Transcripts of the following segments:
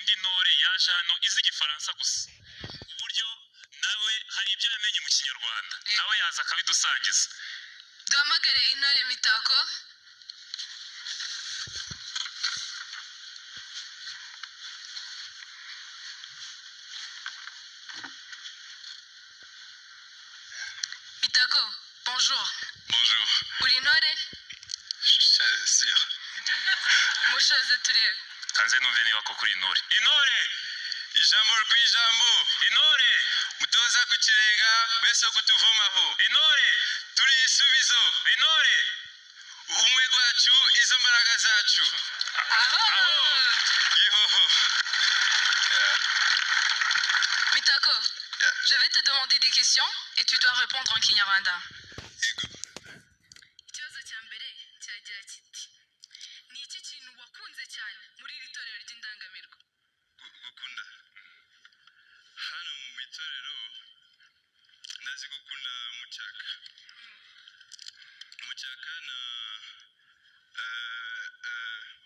indi ntore yaje hano izi Igifaransa gusa, uburyo nawe hari ibyo yamenye mu Kinyarwanda, nawe yaza akabidusangiza. Duhamagare intore Mitako. Mitako, bonjour. Bonjour. Uri intore? Sûr. Mushoze turebe. Kanze numve niba koko uri intore. Intore! Ijambo ku ijambo. Intore! Mutoza ku kirenga, wese kutuvomaho. Intore! Turi isubizo. Intore! Ubumwe bwacu, izo mbaraga zacu. Aho! Gihoho. Mitako, Yeah. je vais te demander des questions et tu dois répondre en Kinyarwanda. Yego. Ikibazo cya mbere kiragira kiti: ni iki kintu wakunze cyane muri iri torero ry'Indangamirwa? Gukunda. Hano mu itorero ndazi gukunda mucyaka. Mucyaka na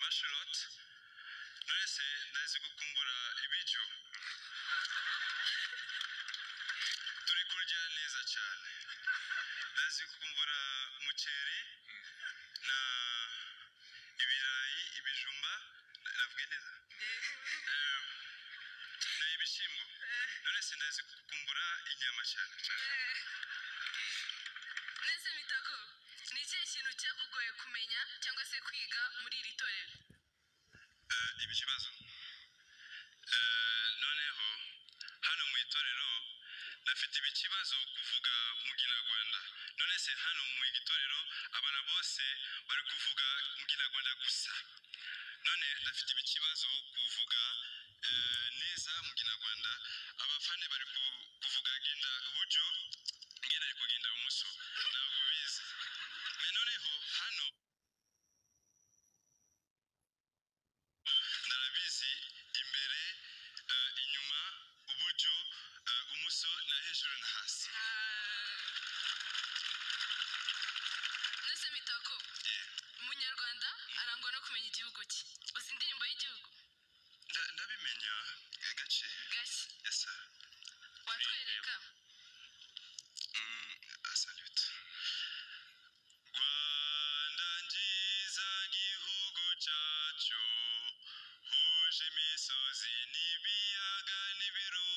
mashalot. None se ndazi gukumbura ibiryo. Turi kurya neza cyane. Ndazi gukumbura umuceri na ibirayi, ibijumba, navuge neza. Na ibishyimbo. None se ndazi gukumbura inyama cyane cyane. Nese Mitako, ni ikihe kintu cyakugoye kumenya cyangwa se kwiga muri iri torero? Ibi kibazo. Noneho hano mu itorero ndafite ibikibazo kuvuga mu Kinyarwanda. None se hano mu itorero abana bose bari kuvuga mu Kinyarwanda gusa. None ndafite ibikibazo kuvuga neza mu Kinyarwanda. Abafane bari kuvuga genda uburyo, ngenda ari kugenda ibumoso. Ntabwo bizi. Me noneho hano ndarabizi imbere, inyuma, uburyo, umuso na hejuru na hasi. Nese Mitako, Yeah. umunyarwanda arangwa no kumenya igihugu cye. Uzi indirimbo y'igihugu? Ndabimenya gake. Gashya. Yes sir. Watwereka? Salute. Rwanda nziza gihugu cyacu, huje imisozi n'ibiyaga n'ibirunga.